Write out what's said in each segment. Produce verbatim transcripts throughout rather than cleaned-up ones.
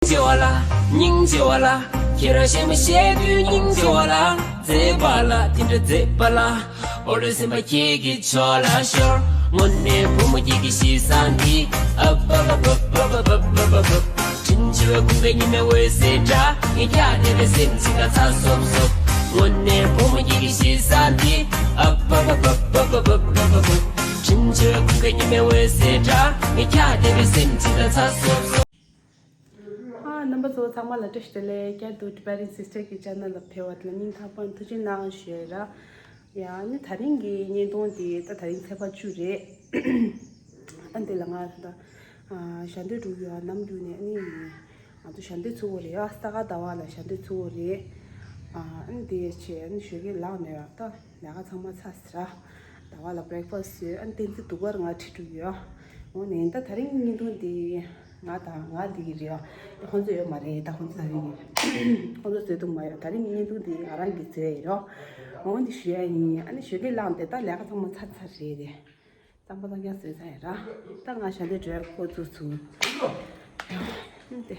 ཆེ་བ་ལ། སྙིང་རྗེ་བ་ལ། ཁྱེད་རང་གཞན་མ་བཤད་དུས་སྙིང་རྗེ་བ་ལ། མཛེས་པ་ལ་དེ་འདྲ་མཛེས་པ་ལ། འོ་ལོ་སེམས་པ་ཁྱེད་ཀྱི་ཕྱོགས་ལ་ཤོར། དངོས་གནས་བུ་མོ་ཁྱེད་ཀྱི་གཤིས་བཟང་འདི། ཨ་བ་བ་བ། དྲིན་ཆེ་བའི་ཁུངས་ཀྱི་ཉི་མའི་འོད་ཟེར་འདྲ། ངས་ཀྱང་དེ་འདྲ་སེམས་ཅིག་ལ་ཚ་སོབ་སོབ། དངོས་གནས་བུ་མོ་ཁྱེད་ཀྱི་གཤིས་བཟང་འདི། ཨ་བ་བ་བ། དྲིན་ཆེ་བའི་ཁུངས་ཀྱི་ཉི་མའི་འོད་ཟེར་འདྲ། ངས་ཀྱང་དེ་འདྲ་སེམས་ཅིག་ལ་ཚ་སོབ་སོབ། ཨ། རྣམ་པ་ཚོ་ཚང་མ་ལ་བཀྲ་ཤིས་བདེ་ལེགས། བསྐྱར་དུ་Tibetan Sister གི་channel ལ་ཕེབས་པ་དེ་ལ་སྙིང་ཐག་པ་ནས་ཐུགས་རྗེ་གནང་ཞུ་ཡ་ར། ཡ་ནི་ད་རིང་གི་བརྙན་ཐུང་དེ་ད་ད་རིང་ཚེས་པ་བཅུ་རེད། ཨ་འདི་ལ་ང་ད་ཨ་ཞལ་འདོན་འགྲོ་གི་ཡོད། ནམ་རྒྱུན་ནས་ཨ་ནི་ང་ཚོ་ཞལ་འདོན་ཚུགས་པ་རེད་ཡ། ས་ག་ཟླ་བ་ལ་ཞལ་འདོན་ཚུགས་པ་རེད། ཨ་ཨ་ནི་དེ་བྱས་ཨ་ནི་ཞོགས་ཀས་ལངས་ནས་ཡ་ད་ལས་ཀ་ཚང་མ་ཚར་ཟེར་ར། ཟླ་བ་ལ་breakfast བཟོས། ཨ་ནི་བསྟན་འཛིན་སྡུག་གར་ང་ཁྲིད་འགྲོ་གི་ཡོད། འོ་ནས་ད་ད་རིང་བརྙན་ཐུང་འདི་ང་དང་ང་འདི་གི་རེད་ཡ། ཁོང་ཚོ་ཡོད་མ་རེད། ད་ཁོང་ཚོ་ད་རིང་ཁོང་ཚོ་བཟོས་འདུག་མ་ཡོད། ད་རིང་བརྙན་ཐུང་འདི་ང་རང་གིས་བཟོས་ཡོད་རོ། འོ་འདི་ཞུ་ཡ་ཡིན། ཨ་ནི་ཞོགས་ཀས་ལངས་ཏེ་ད་ལས་ཀ་ཚང་མ་ཚར་ཚར་རེད་དེ། གཙང་པོ་ལ་ཡ་བཟོས་ཚར་ཡ་ར། ད་ང་ཞལ་འདོན་འགྲོ་ཡ་འགོ་བཙུགས་སོང་། ཨ་ནི་དེ།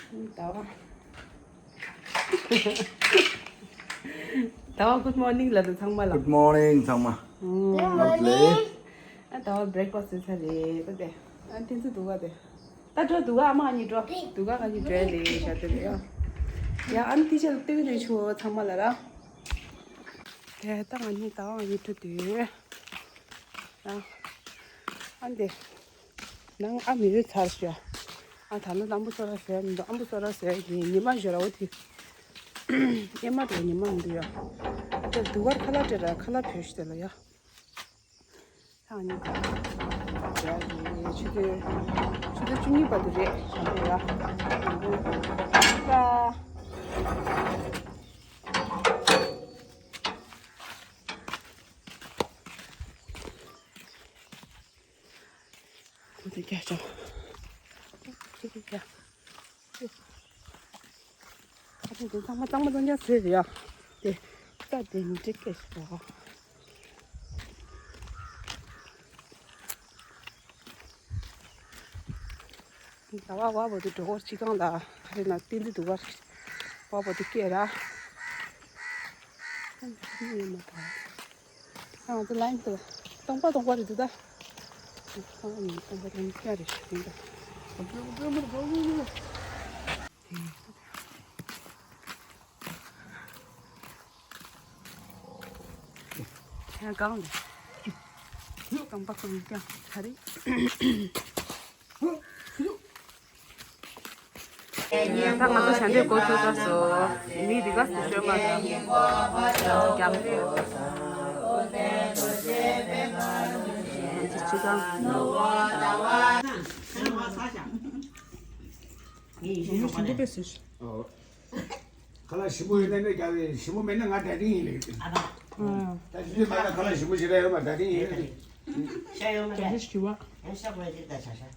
ཨ་ནི་ཟླ་བ། ཟླ་བ་good morning ལབ་དང་ཚང་མ་ལ། Good morning ཚང་མ། ཨུམ། ལབ་ལེ། ཨ་ཟླ་བ་breakfast བཟོས་ཚར་རེད་ད་དེ། ཨ་བསྟན་འཛིན་སྡུག་ག་དེ། ད་འགྲོ་སྡུག་ག་ཨ་མ་གཉིས་འགྲོ། སྡུག་ག་ང་གཉིས་འགྲོ་ཡ་ལེ་ཞག་དེ་ལེ་ཡ། ཡ་ཨ་ནི་དེ་ཆ་ལ་ལྟོས་ནས་ཆུ་བོ་ཚང་མ་ལ་ར། དེ་ད་ང་གཉིས་ཟླ་བ་ང་གཉིས་འགྲོ་དུས། ཡ། ཨ་འདི། ནང་ཨ་མི་ཡོད་ཚར་ཤག་ཨ་ད་ལོ་ཨམ་བུ་སོ་ར་ཟེར་མི་འདུག་ཨམ་བུ་སོ་ར་ཟེར་གྱི་ཉི་མ་ཞོ་ར་འོ་དེ། ཨེ་མ་འགྲོ་ཉི་མ་མི་འདུག་ཡ། ཨ་དེ་སྡུག་གར་ཁ་ལག་སྤྲད་ར་ཁ་ལག་བོས་ཤི་དེ་ལ་ཡ། ཨ་ནི། ཡ་ཡི་ཆུ་ཚོད། ཆུ་ཚོད་བཅུ་གཉིས་བར་དུ་རེད་ཞག་དེ་ཡ། ཨ། ཁོ་ཚོས་རྒྱག་ཆོག་ཁོ་ཚོས་རྒྱག་ཁ་ཐུག་དེ་ཚང་མ་གཙང་མ་གཙང་རྐྱང་བཟོས་རེད་ཡ། དེ་རྩྭ་དེ་མི་འགྲིག་སྐད་ཞིག་རེད། ཟླ་བ་བ་བོ་དེ་འགྲོ་སྐོར་སྤྱི་ཁང་ལ་ཁ་རེ་ན་བསྟན་འཛིན་སྡུག་གར་བ་བོ་དེ་སྐད་ར། ཨ་ང་ཚོ་ལ་ཡིན་དུ། སྟོང་པ་སྟོང་པ་རེད་འདུག་ད། ཨ་ནི་སྟོང་པ་སྟོང་པ་རེད་ཞུ་གིན་ད། ཡང་གང་ལ། སྟོང་པ་སྟོང་པ་ད་རེད། ད་ང་ཚོ་ཞལ་འདོན་འགོ་ཚུགས་ཚར་སོང་། མི་འདི་ག་སུ་ཤོད་མ་ཐག་ང་ཚོ་རྒྱག་དགོས། ང་ཚོ་སྤྱི་ཁང་། ཁ་ལག་ཞིམ་པོ་ཡོད་ན་ནི་རྒྱག་རེད། ཞིམ་པོ་མེད་ན་ང་འདྲ་འདྲིང་ཡིན་ལེ། ཨ། ད་ཞིམ་པོ་མེད་ན་ཁ་ལག་ཞིམ་པོ་ཞིག་རེད་ཡོད་མ་འདྲ་འདྲིང་ཡིན་ལེ། ཤ་ཡོད་མ་རེད། ཞིམ་པོ། ཡང་ཤ་མ་རེད་ད་ཤ་ཤ།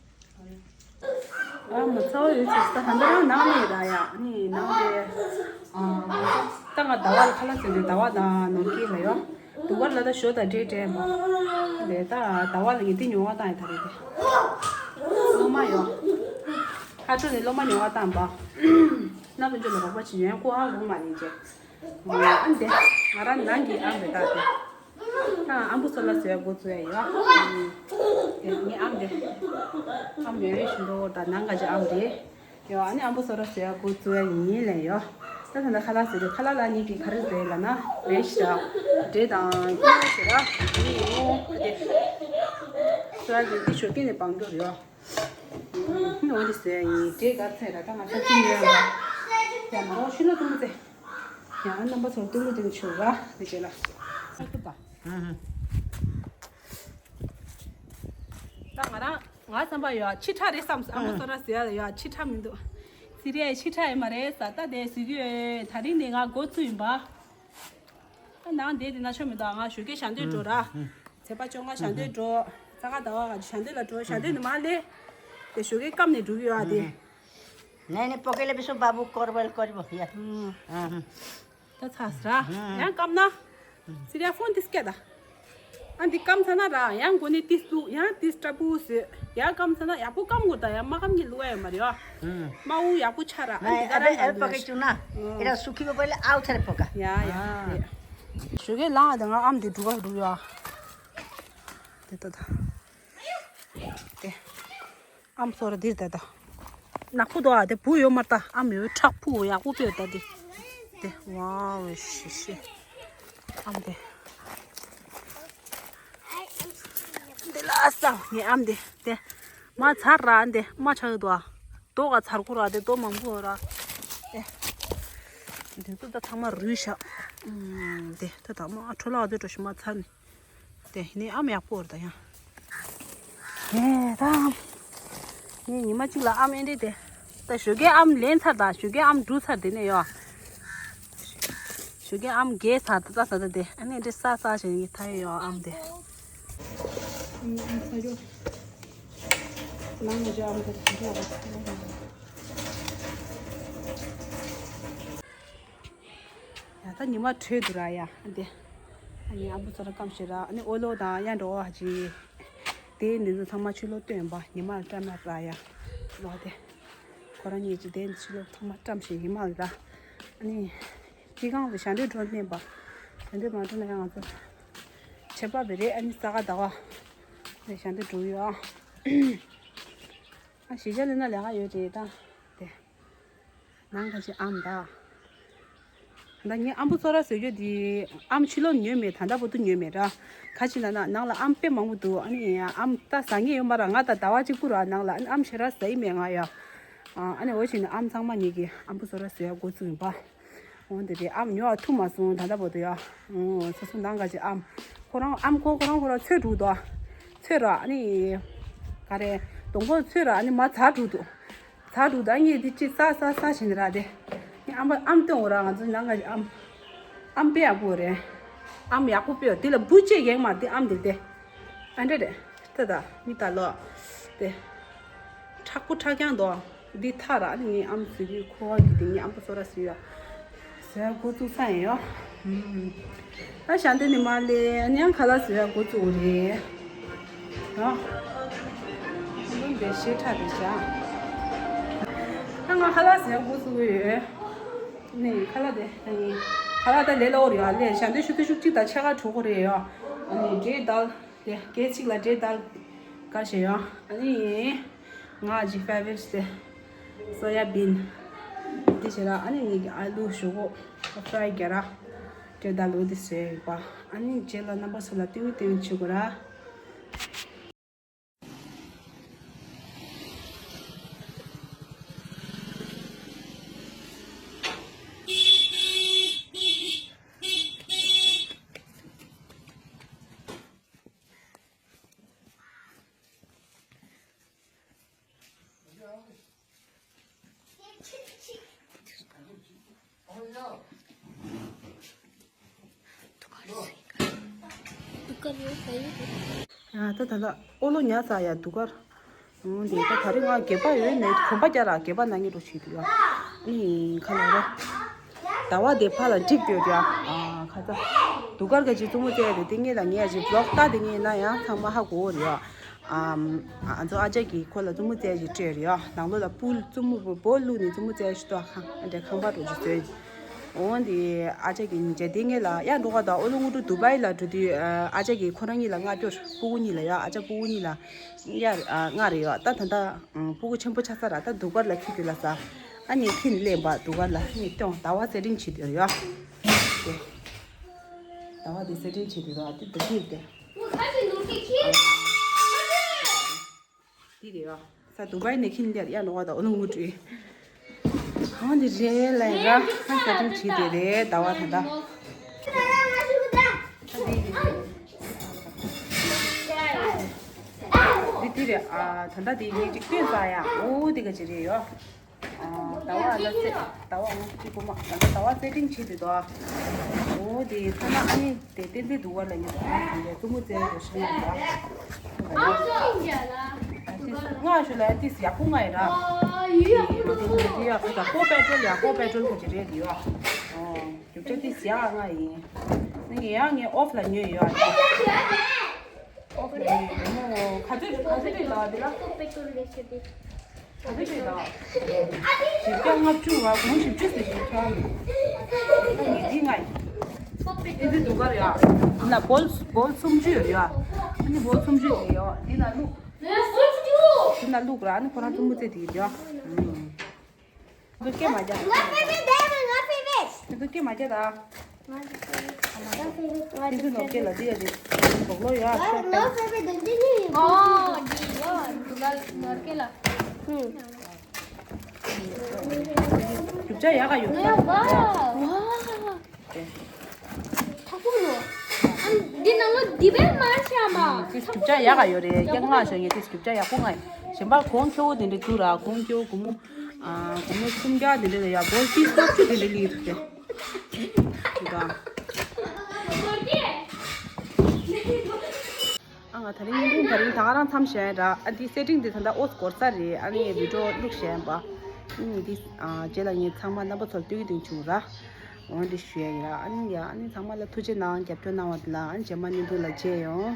ཨ་མ་ཚ་བ་ཡོད་ཚེ་ད་ད་ལྟ་རང་ནང་ནས་ར་ཡ་ནི་ནང་དེ། ཨ། ད་ང་ཟླ་བ་ལ་ཁ་ལག་ཟེར་དུས་ཟླ་བ་དང་ནོར་སྐྱིད་ལ་ཡོད། དུ་བར་ལ་ད་ཞོ་དང་འབྲས་སྤྲད་མ། དེ་ད་ཟླ་བ་ལ་ངས་དེ་ཉོ་བ་བཏང་ཡ་ད་རེད་དེ། སློབ་མ་ཡོད། ཁ་ཕྱོགས་ནས་སློབ་མ་ཉོ་བ་བཏང་པ། ན་ལོ་ཅོ་ལ་རོགས་པ་བྱེད་ཡོན་ཀོ་ཧ་གོ་མ་ཡིན་ཅེ། ཨ་འདི། ང་རང་ནང་གི་ཨམ་རེད་ད་དེ། ད་ཨམ་བུ་སོ་ལ་ཟོས་འགོ་ཚུགས་ཡ་ཡོད། དེ་ངའི་ཨམ་རེད། ཨམ་ཡོད་རེད་ཞུ་འདོད་ད་ནང་ག་ཅི་ཨམ་རེད། ཡོ། ཨ་ནི་ཨམ་བུ་སོ་ར་བཟོ་ཡ་འགོ་བཙུགས་ཡ་ཡིན་ལབ་ཡོ། ད་ད་ལྟ་ཁ་ལག་བཟོས་དུས་ཁ་ལག་ལ་ནི་གི་ག་རེ་བཟོས་ལབ་ན་རེད་ཤག་འབྲས་དང་ཀུ་ཤ་ཟེར་ར་ནི་ཡོ། ཨ་དེ་སོ་ཡ་གི་འདི་ཞོགས་ཀས་ནས་སྤང་རྒྱུ་རེད་ཡོ། ནི་འོ་འདི་བཟོས་ཡ་ཡིན། འབྲས་ག་ཚད་ར་ད་ང་ཚོ་ཅི་ཉོས་ཡ་ཡ་མ་རོ་ཤི་ལོ་ཏུ་མུ་ཙེ་ཡང་རྣམ་པ་ཚོར་ཏུ་མུ་ཏུ་ཆུ་ར་འདི་བྱས་ལ་ཨ་ཁུ་པ། ད་ང་རང་ང་བསམ་པ་ཡོད་ཕྱི་ཁྲ་རེད་བསམ། ཨ་མོ་སོ་ར་ཟེར་ཡ་ཡོད་ཕྱི་ཁྲ་མི་འདུག་ཟེར་ཡ་ཕྱི་ཁྲ་ཡིན་མ་རེད་ས། ད་དེ་ཟེར་གྱི་ཡོད། ད་རིང་ནས་ང་འགོ་ཚུགས་ཡིན་པ། ཨ་ནང་དེ་དེ་ན་ཆོ་མི་འདུག་ང་ཞོགས་ཀས་ཞལ་འདོན་འགྲོ་ར། ཚེས་པ་བཅོ་ལྔ་ཞལ་འདོན་འགྲོ། ས་ག་ཟླ་བ་ག་ཞལ་འདོན་ལ་འགྲོ། ཞལ་འདོན་ནི་མ་ལས། དེ་ཞོགས་ཀས་སྐམ་ནས་འགྲོ་གི་ཡོད་ཨ་དེ། नहीं नहीं पकड़ ले बिशु बाबू करबल करबो या। ད་ཚ་ས་ར་ཡང་སྐམ་ན། ཟེར་ཡ་ཕོན་དེ་སྐད་ད། ཨ་འདི་སྐམ་ཚ་ན་ར་ཡང་གོ་ནི་ཏིས་བླུག་ཡང་ཏིས་སྐྲ་བུ་ཟེར་ཡང་སྐམ་ཚ་ན་ཡག་པོ་སྐམ་དགོས་ད་ཡང་མ་སྐམ་གྱི་བླུག་ཡ་ཡོད་མ་རེད་ཨ། ཨུམ། མ་འུ་ཡག་པོ་ཆ་ར་ཨ་འདི་ག་ར་ཨ་ཨ་ཡང་པ་ག་ཅུ་ན་ཨེ་ར་སུ་ཁི་བ་པ་ལ་ཨའུ་ཐར་པོ་ག་ཡ་ཡ། ཞོ་གས་ལང་ཨ་དང་ང་ཨམ་འདི་འབྲུ་ག་འབྲུ་ཡ། དེ་ལྟ་ད། དེ། ཨམ་སོ་ར་འདིར་ད་ད། ནག་པོ་འདུག་ཨ་དེ་བུ་ཡོད་མ་ད་ཨམ་ཡོད་ཁྲག་ཕུ་ཡག་པོ་པེ་ད་དེ། དེ་ཝའོ་ཤི་ཤི། ཨམ་དེ། དེ་ལ་ས་ངའི་ཨམ་དེ་དེ། མ་ཚར་ར་དེ་མ་ཆག་འདུག་ཨ། དོ་ག་ཚར་ཁུ་ར་དེ་དོ་མང་པོ་ར། དེ། དེ་ཚོ་ད་ཚང་མ་རུལ་ཤག་དེ་ད་ད་མ་འཕྲོ་ལག་དེ་འགྲོ་ཤི་མ་ཚར་ནི། དེ་ནི་ཨམ་ཡག་པོ་རེད་ད་ཡང་། ངས་ད། ངས་ཉི་མ་གཅིག་ལ་ཨམ་ཨེ་འདྲེ་དེ། ད་ཞོ་གའི་ཨམ་ལེན་ཚར་ད་ཞོ་གའི་ཨམ་འབྲུ་ཚར་དེ་ནས་ཡོ། ཞོ་གའི་ཨམ་རྒས་ཚར་ད་ས་ད་དེ་ཨ་ནི་འདྲེ་ས་ས་བྱས་ངས་ཐ་ཡོ་ཨམ་དེ། ཨམ་ཨམ་ས་ཡོ། ནང་ང་ཅག་ཨམ་དེ་ཐ་ཡོ། ཡ་ད་ཉི་མ་དྲོས་འདུག་ར་ཡ་ཨ་འདི། ཨ་ནི་ཨ་བུ་ཚོ་ར་སྐམ་ཞེ་ར་ཨ་ནི་ཨོ་ལོ་དང་ཡ་འགྲོ་བ་ཅི། དེ་འདི་ཚོ་ཚང་མ་ཕྱི་ལོགས་བཏོན་པ་ཉི་མ་བཀྲམ་ན་ར་ཡ། ལོ་དེ། ཁོ་རང་གཉིས་ཀྱི་དེ་ཕྱི་ལོགས་ཚང་མ་བཀྲམ་ཞེ་ཉི་མ་ལ་ར། ཨ་ནི། སྤྱི་ཁང་ལ་ཞལ་འདོན་འགྲོ་སྨན་པ། ཞལ་འདོན་མ་འགྲོ་ན་ཡ་ང་ཚོ། ཆད་པ་བེ་རེད་ཨ་ནི་ས་ག་ཟླ་བ། ཞལ་འདོན་འགྲོ་ཡོད་ཨ། ཨ་གཞིས་ཆགས་ལ་ན་ལས་ཀ་ཡོད་རེད་ད། དེ། ནང་ག་ཅི་ཨམ་ད། ད་ངས་ཨམ་བུ་ཚོ་ར་བཟོས་རྒྱུ་དེ་ཨམ་ཕྱི་ལོགས་ཉོས་མེད་ད་ལྟ་བར་དུ་ཉོས་མེད་ར། ག་ཅི་ན་ན་ནང་ལ་ཨམ་དཔེ་མང་པོ་འདུག་ཨ་ནི་ཨམ་ད་ཟ་ངེས་ཡོད་མ་ར་ང་ད་ཟླ་བ་གཅིག་པུ་ར་ནང་ལ་ཨ་ནི་ཨམ་ཞེ་ར་ཟ་ཡི་མེད་ང་ཡ། ཨ་ནི་འོ་བྱས་ནས་ཨམ་ཚང་མ་ངེད་ཀྱི་ཨམ་བུ་ཚོ་ར་བཟོས་ཡ་འགོ་བཙུགས་ཡིན་པ། འོ་འདི་རེད་ཨམ་ཉོ་བ་ཐུབ་མ་སོང་ད་ལྟ་བར་དུ་ཡ། འོ་སོ་སོ་ནང་ག་ཅི་ཨམ། ཁོ་རང་ཨམ་ཁོ་ཁོ་རང་ཁོ་རང་ཚོད་འགྲོ་འདུག་ཚོད་ར་ཨ་ནི། ག་རེ། སྡོང་པོ་ཚོད་ར་ཨ་ནི་མ་ཚ་འགྲོ་འདུག་ཚ་འགྲོ་ད་ངས་འདི་ཅི་ས་ས་ས་བྱིན་ར་དེ། ངས་ཨམ་ཨམ་སྟོན་འོ་ར་ང་ཚོ་ནང་ག་ཨམ། ཨམ་དཔེ་ཡག་པོ་རེད། ཨམ་ཡག་པོ་དཔེ་འདི་ལ་འབུ་བཅད་ཡེང་མ་འདི་ཨམ་འདི་དེ། ཨ་འདྲ་རེད། ད་ད་མི་ད་ལོ། དེ། མཁྲེགས་པོ་མཁྲེགས་རྐྱང་འདུག་འདི་ཐག་ར་ནི་ངའི་ཨམ་ཟེར་གི་ཁོ་བ་གི་དེ་ངའི་ཨམ་པོ་སོ་ར་ཟེར་ཡ། ཟེར་ཡ་འགོ་བཙུགས་ས་ཡིན་ཡོ། ཨ་ཞང་དེ་ནི་མ་ལེ་ཨ་ནི་ཡང་ཁ་ལག་ཟེར་ཡ་འགོ་བཙུགས་རེད། ཡོ། ལུང་དེ་ཞེ་ཁྲ་དེ་བཞག་ཨ་ང་ཁ་ལག་ཟེར་ཡ་འགོ་བཙུགས་ཡོད། ནི་ཁ་ལག་དེ་ཨ་ནི་ཁ་ལག་དེ་ལས་སླ་བོ་རེད་ཡ་ལས་ཞང་དེ་ཤུ་དེ་ཤུ་གཅིག་དང་ཕྱེད་ཀ་གྲོགས་པོ་རེད་ཡོ། ཨ་ནི་འབྲས་དལ། དེ་སྐད་ཅིག་ལ་འབྲས་དལ་དཀར་ཞེ་ཡོང་། ཨ་ནི་ང་ཅི་ཕེ་ཝ་རི་ཊི་དེ་སོ་ཡ་བིན་དེ་ཞེ་ར། ཨ་ནི་ངེད་ཀྱི་ཨ་ལུ་ཞོག་ཁོག་ཕ་རའི་རྒྱ་ར་འབྲས་དལ་ལུ་དེ་བཟོས་ཡོད་པ། ཨ་ནི་རྗེས་ལ་རྣམ་པ་ཚོ་ལ་སྟོན་སྟོན་བྱེད་དགོས་ར། ཡ་ད་ད་ད་ཨོ་ལོ་ཉ་ཚ་ཡ་དུ་གར། འོ་འདི་ད་ད་རེས་ང་སྒལ་པ་ཡོད་ནས་གོམ་པ་རྒྱག་ར་སྒལ་པ་ན་ངེས་འགྲོ་བྱེད་དུ་ཡ། ཨ་ནི་ཁ་ལ་ར། ཟླ་བ་དེ་ཕར་ལ་འགྲིག་སྡོད་ཀྱ། ཨ་ཁ་ཚ། དུ་གར་ག་ཅིག་བཙུན་མོ་བཙལ་ཡ་དེ་དེ་ངེད་ལ་ངེད་ཡ་ཅིག་བློག་ལྟ་དེ་ངེད་ན་ཡང་ཚང་མ་ཧ་གོ་རེད་ཡ། ཨམ། ཨ་ཚོ་ཨ་ཅག་གིས་ཁོ་ལ་བཙུན་མོ་བཙལ་ཞིག་སྤྲད་རེད་ཡ། ནང་ལོགས་ལ་སྤུ་བཙུན་མོ་བོ་བླུགས་ནས་བཙུན་མོ་བཙལ་ཞིག་ཏོ་ཁང་ཨ་འདྲ་ཁང་པ་འགྲོ་ཞིག་བཟོས། འོ་འདི་ཨ་ཅག་གིས་ཉིན་བྱེད་དེ་ངེད་ལ་ཡ་འགྲོ་ག་ད་ཨོ་ལོ་དངོས་གྲུབ་དུ་བའི་ལ་འགྲོ་དུས་ཨ་ཅག་གིས་ཁོ་རང་གཉིས་ལ་མངགས་སྐྱོར་སྤུ་གུ་གཉིས་ལ་ཡ་ཨ་ཅག་སྤུ་གུ་གཉིས་ལ་ཡ་མངགས་རེད་ཡ། ད་ད་ད་སྤུ་གུ་ཆེན་པོ་ཆགས་ཚར་ར་ད་དུ་གར་ལ་ཁྱི་དུས་ལ་ས་ཨ་ནི་ཁྱི་ནི་ལེན་པ་དུ་གར་ལ་ནི་སྟོན་ཟླ་བ་སེ་ཊིང་བྱེད་དུས་ཡ། ཟླ་བ་འདི་སེ་ཊིང་བྱེད་དུས་ར་འདི་འདི་འདི་འདི་རེད་ཡ། ས་དུ་བའི་ནས་ཁྱིམ་འདིར་ཡ་འགྲོ་བ་དང་ཨོ་ལོ་ངུ་བྲིས། གང་འདི་རེད་ལ་ར་ས་ས་ཊིང་བྱེད་དེ་རེད་ཟླ་བ་ད་ལྟ། འདི་འདི་རེད་ཨ་ད་ལྟ་འདི་ངས་ཅིག་སྟོན་ས་ཡ་འོ་འདི་ག་ཅི་རེད་ཡོ། ཟླ་བ་ལ་ཚེ་ཟླ་བ་འོང་གཅིག་པོ་མ་ད་ལྟ་ཟླ་བ་ཚེ་ཊིང་བྱེད་དུས་དོ། འོ་དེ་ཐ་ན་ཨ་ནི་དེ་ཏན་ཏན་འདུག་བ་ལ་ཡིན་ཟླ་བ་ཚེ་ཊིང་བྱེད་དུས་ཤི་ན་ད། ང་ཞུ་ལ་ཏིས་ཡག་པོ་ང་ཡིན་ར། ཡག་པོ་པེ་ཊྲོལ་ཡག་པོ་པེ་ཊྲོལ་གོ་ཅི་རེད་དེ་ཡོ། རྒྱུ་ཆ་ཏིས་ཡག་ང་ཡིན། ནི་ཡང་ངས་ཨོཕ་ལ་ཉོས་ཡོད་ཨ། ཨོ་ཁེ། ག་ཚོད་རེད། ག་ཚོད་རེད་ལ་དེ་ལ། ག་ཚོད་རེད་ལ། བཞི་བརྒྱ་ལྔ་བཅུ་བ། གོང་བཞི་བཅུ་ཟེར་ཞིག་ཁྱོད། ཨ་ནི་འདི་ང་། ཨེ་འདི་འདུག་ག་རེད་ཡ། འདི་ན་བོལ་བོལ་སུམ་ཅུ་ཡོད་ཡ། ཨ་ནི་བོལ་སུམ་ཅུ་དེ་ཡོད། འདི་ན་བླུག་འདི་ན་བླུག་ར། ཨ་ནི་ཁོ་རང་ཐུམ་བུ་ཙེ་དེ་ཡོད་ཡ། ཨུམ། ཁོ་སྐད་མ་རྒྱག་ང་ཕེ་ཕེ་དེ་ང་ཕེ་ཕེ། ཁོ་སྐད་མ་རྒྱག་ད། ང་ཕེ་ཕེ། ང་ཕེ་ཕེ། ཁོ་ནོར་སྐད་ལ་འདི་ཡ་དེ། སྦོག་ལོ་ཡ། ང་ཕེ་ཕེ་དེ་འདི་ནི། ཨོ་འདི་ཡོད། འདི་ལ་ནོར་སྐད་ལ། ཧུམ། རྒྱུ་ཆ་ཡག་ག་ཡོད་ད། ཝ། ཐག་པོ་ནོ། ཨམ་འདི་ནང་ལོ་འདི་བས་མར་ཤ་མ། ཏིས་རྒྱུ་ཆ་ཡག་ག་ཡོད་རེད། རྒྱ་ང་ཞོ་ཡེ་ཏིས་རྒྱུ་ཆ་ཡག་པོ་ང་། གཞན་པ་གོང་ཁྱོ་བོ་དེ་འདྲ་རྒྱུ་ར། གོང་ཁྱོ་བོ་སྒོར་མོ། ཨ་སྒོར་མོ་སུམ་བརྒྱ་དེ་འདྲ་ལ་ཡ། བོལ་ཏིས་སྟོབས་ཆུ་དེ་འདྲ་ལི་ཐུབ་ཏེ། འདི་ག་ཨ་ང་དེ་རིང་བརྙན་ཐུང་དེ་རིང་ད་ག་རང་མཚམས་བཞག་ཡིན་ར། ཨ་འདི་སེ་ཊིང་འདི་ད་ལྟ་ཨོ་འགོར་ས་རེད། ཨ་ནི་བི་ཌི་ཡོ་བླུགས་བཞག་ཡིན་པ། ཨ་ནི་འདི་ཨ་རྗེས་ལ་ངས་ཚང་མ་རྣམ་པ་ཚོར་སྟོན་གྱི་དེ་བྱུང་ར། འོ་འདི་ཞུ་ཡ་ཡིན་ར། ཨ་ནི་ཡ་ཨ་ནི་ཚང་མ་ལ་ཐུགས་རྗེ་གནང་། རྒྱབ་སྐྱོར་གནང་བ་དེ་ལ། ཨ་ནི་རྗེས་མ་བརྙན་ཐུང་ལ་མཇལ་ཡོང་།